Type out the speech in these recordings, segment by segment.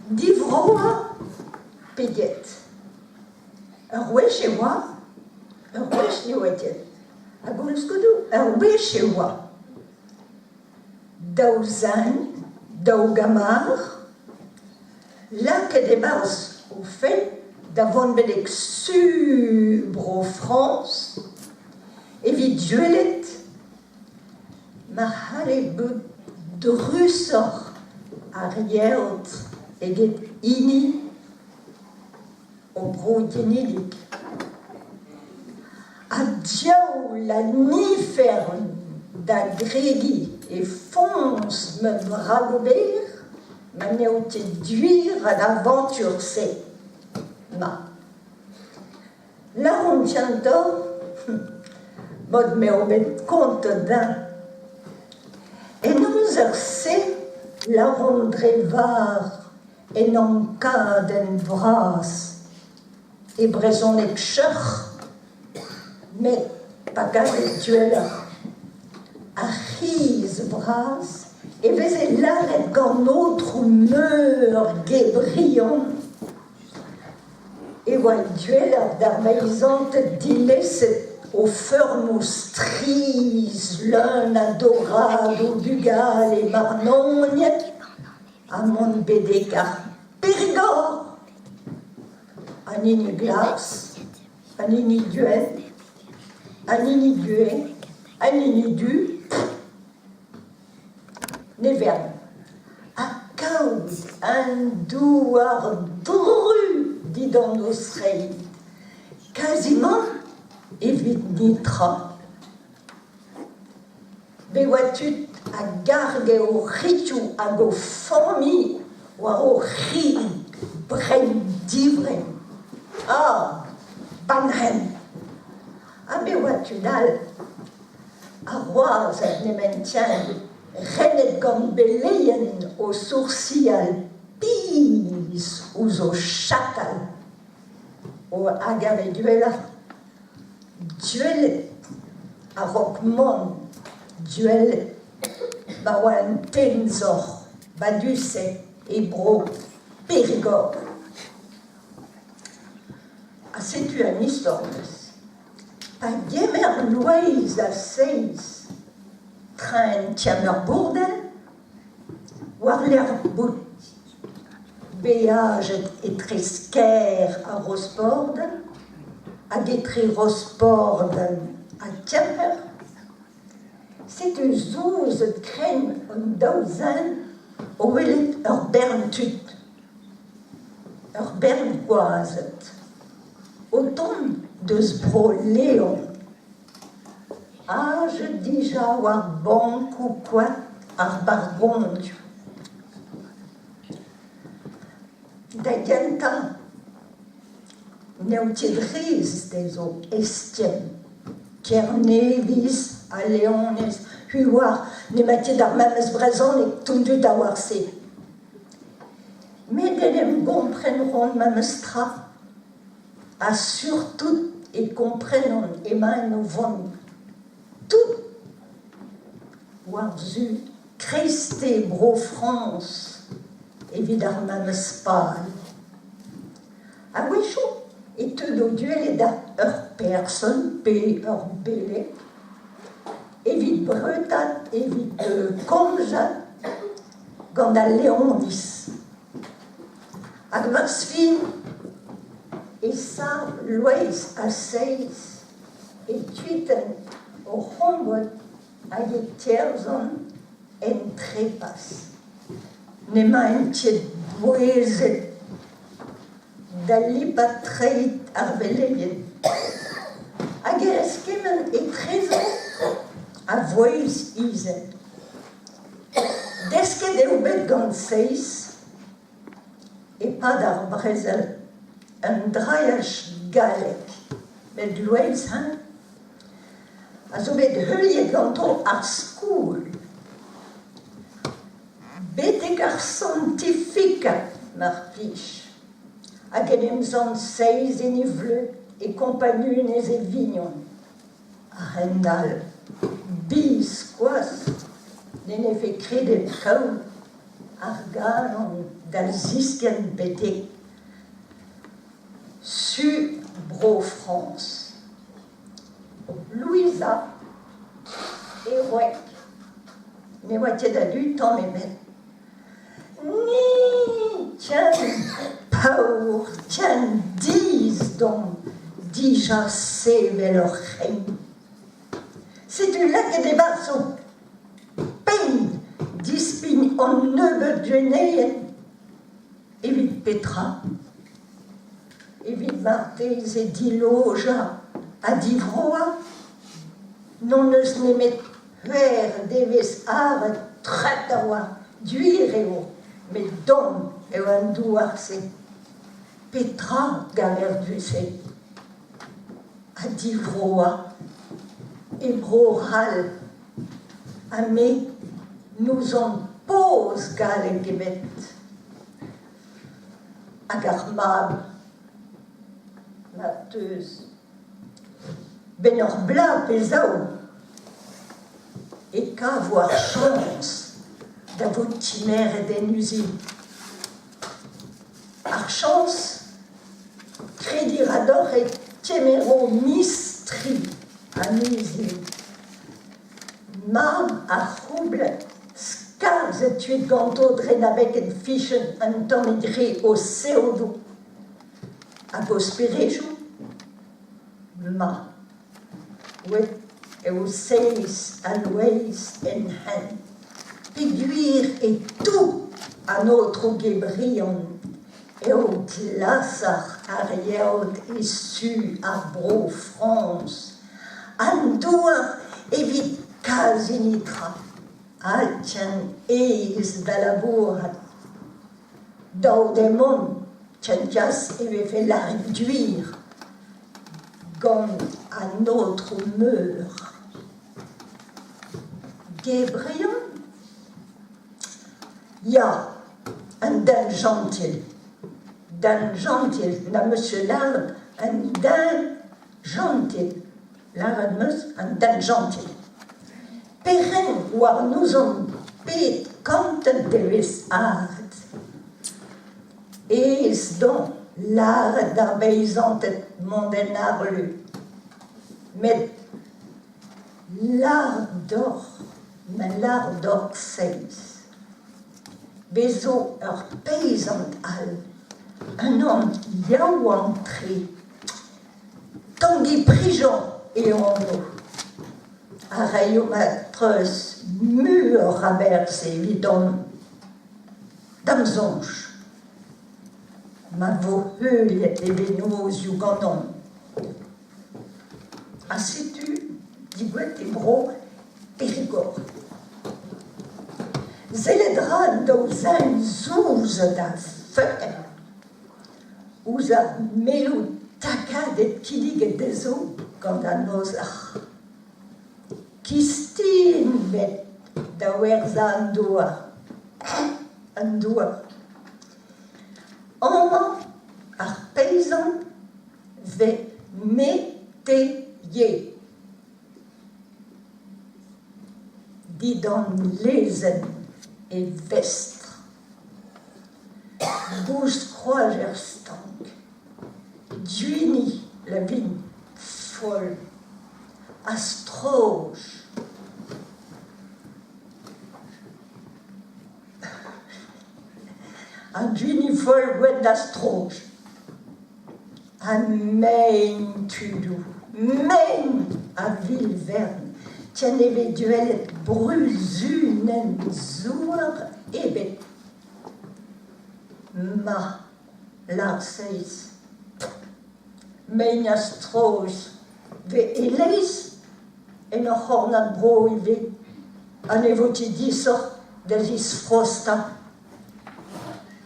Divroañ pe get. Ur wech e oa, ur wech ne oa ket. Ha koulskoude ur wech e oa. Daou zen, daou gamar, lakaet e-barzh o fenn da vont betek su Bro-Frañs evit gwelet Ma c'halle bout drusoc'h ar yeot eget hini o bro genidik. Ha diaoul an ifern da gregiñ e foñs ma bragoù-berr ma n'eo ket gwir an avantur-se. Ma. Lâromp kentoc'h mod m'eo bet kontet din. En amzer-se lâromp dre var en ankadenn vras e brezhoneg cheuc'h met pa gaved gwelloc'h ar c'hiz bras e veze lâret gant aotrou meur Gebrion E oa gwelloc'h d'ar beizanted dilezet o feurmoù strizh leun a dorradoù bugale marnoniet ha mont betek ar Périgord. An hini glas, an hini gwenn, an hini gwer, an hini du. Ne vern. Ha kaout un douar dru dindan o zreid, kazimant evit netra. Bet oa tud a garge o c'hritioù hag o familh war o c'hi brein-divrein. Ah, bann-hent! Ha bet oa tud all Ar wazed nemetken, renet gant beleien o soursial pizh ouzh o chatal, o hag ar re gwellañ, duellet a-raok mont, duellet ma oa un tenzor badus-se e bro Périgord. Ha setu an istor neuze. Pa gemer Loeiz ha Seiz tren Tiermeur-Bourdel war-lerc'h bout beajet etre Skaer ha Rosporden hag etre Rosporden ha Kemper, setu souzet-krenn an daou zen o welet ur bern tud, ur bern gwazed. O tont deus Bro-Leon. Ajet dija war bankoù koad ar bargonioù. Da gentañ n'eo ket reizh dezho Estienne, Kerneviz ha Leonez. C'hwi 'oar n'emañ ket ar memes brezhoneg tout da war se. Met en em gompren 'ran memes tra ha surtout e komprenan emaint o vont tout war-zu kreisteiz Bro-Frañs evit ar memes pal. A-wechoù e teu d'o gwelet ur person pe ur beleg evit breutaat, evit komzat gant al Leoniz. Hag war fin e sav Loeiz ha Seiz e kuitaent o c'hombod hag e kerzhont en trepas. N'emaint ket bouezet da lipat treid ar veleien. Hag e eskemmont etrezo a vouezh izel. Desket eo bet gant Seiz e-pad ar brezel un drailhaj gallek, met Loeiz eñ a zo bet heuliet ganto ar skol betek ar santifikad mar plij hag en em sant Seiz en e vleud e kompagnunezh e vignon. A-hend-all, biskoazh n'en defe kredet kaout. ar galon da ziskenn betek su Bro-Frañs. Louisa, e wreg, ne oa ket a-du tamm ebet. Ni ken paour, ken diaes domp dija sevel hor c'hein. Setu lakaet e-barzh ho penn dispign an nebeud gwenneien. Evit petra? Evit marteze dilojañ ha divroañ? N'hon eus nemet c'hwec'h devezh avel treut a-walc'h, gwir eo, met don eo an douar-se. Petra 'gaver du-se? Ha divroañ e Bro-C'hall ha me n'ouzon poz galleg ebet. Hag ar mab ma teus 'benn ur bloaz pe zaou e kavo ar chañs da vout timeret en uzin. Ar chañs Krediñ a ra deoc'h e kemero mistri an uzin. Mab ar c'houblad skarzhet kuit ganto dre na vez ket fichet un tammig re o seodoù hag o sperejoù. Ma, oet eo seizh ha Loeiz en hent peogwir e tou an aotrou Gebrion eo glasoc'h ar yeot e su ar Bro-Frañs. An douar evit kazi netra ha ken aes da labourat. Dav dezhañ mont kenkas e vefe lâret gwir gant an aotrou meur. Gebrion? Ya, un den jentil. Den jentil, na 'meus ket lâret un den jentil. Lâret 'm eus un den jentil. Perc'henn war n'ouzon pet kantet devezh aret. Aes dont lâret d'ar beizanted mont en harlu. Met lâret deoc'h, ma lâr deoc'h seizh. Bez zo ur peizant all, unan yaouank-tre. Tangi Prigent eo anv a raio ma treuz muioc'h a berzh evidon. Da'm soñj, ma vo heuliet e vennozhioù ganeomp. Ha setu degouezhet e bro Périgord. Sellet 'ra an daou zen souzet da feukenn ouzh ar melloù takadet kinniget dezho gant an ozhac'h. Kistin bet da werzhañ an douar. An douar. Amañ ar peizant 'vez métayer. Dindan lezenn e vestr. Bouskroaz er stank. Gwini la vigne foll. A-stroj. An gwini foll gwenn a-stroj. Ha mein tudoù, mein a-vil-vern, ken e vez gwelet bruzunenn zouar ebet. Ma, lâr seizh. Mein a-stroj 'vez e-leizh en ur c'hornad-bro ivez ha ne vo ket disoc'h da zisfrostañ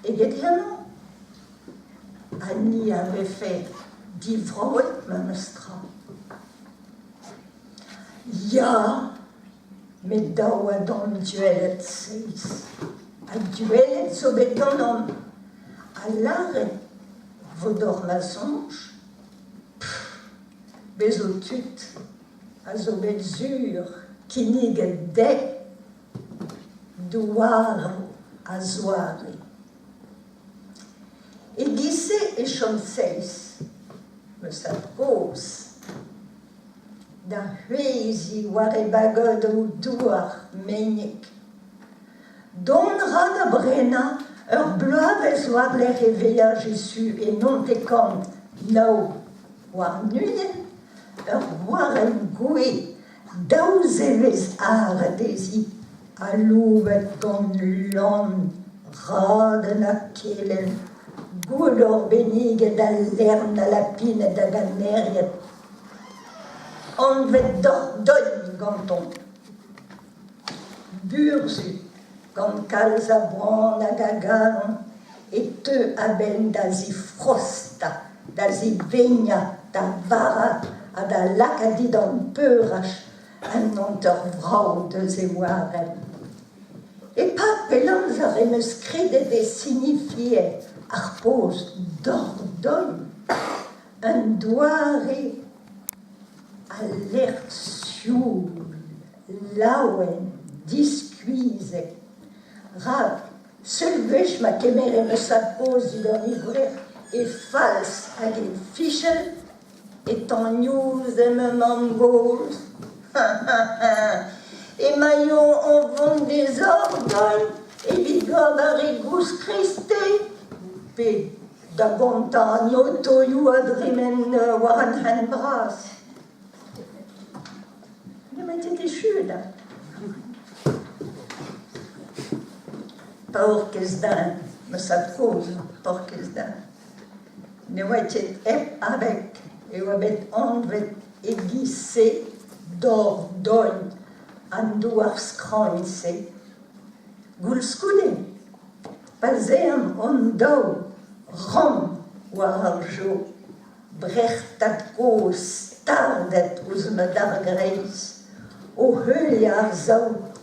eget hemañ. Ha ni a vefe divroet memes tra. Ya, met dav oa dont gwelet seizh. Ha gwelet zo bet ganeomp. Ha lâret 'vo deoc'h ma soñj, bez zo tud a zo bet sur kinniget dezhe douaroù. A-zoare. E-giz-se e chom seizh, ma zad-kozh, da c'hweziñ war e bagodoù douar meinek. Dont a ra da brenañ ur bloavezh war-lerc'h e veaj e Su e 1929 ur waremm gouez daou zevezh arat dezhi aloubet gant lann, raden ha kelenn, goudor benniget al lern a lapined hag an eried, anvet Dordogne gantañ. Burzhud, gant kalz a boan hag a galon e teu a-benn da zifrostañ, da zivegnañ, da varrañ ha da lakaat dindan peuraj un hanter vrav deus e waremm. E-pad pell amzer em eus kredet e sinifie ar poz Dordogne un doare a lec'h sioul, laouen, diskuizhek, rak seul wech ma kemere ma zad-kozh dindan he gwrec'h e falz hag e fichell e tagnouze ma mamm-gozh. Emañ o vont d'e zorgol evit ober e gousk-kreisteiz pe da gontañ an otoioù a dremen war an hent bras. N'emañ ket echu da. Paourkaezh den, ma zad-kozh, paourkaezh den. Ne oa ket hep abeg e oa bet anvet e-giz-se Dordogne an douar skragn-se. Koulskoude, pa'z eomp hon-daou ramp war ar jeu, Brec'h tad-kozh stardet ouzh ma dargreiz, o heuliañ ar saout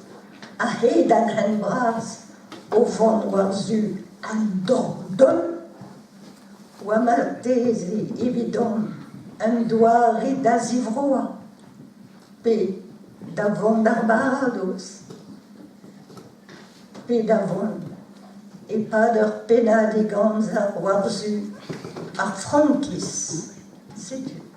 a-hed an hent bras o vont war-zu an Dordogne, oa marteze evidon un doare da zivroañ pe da vont d'ar baradoz pe da vont e-pad ur pennadig amzer war-zu ar frankiz. Setu.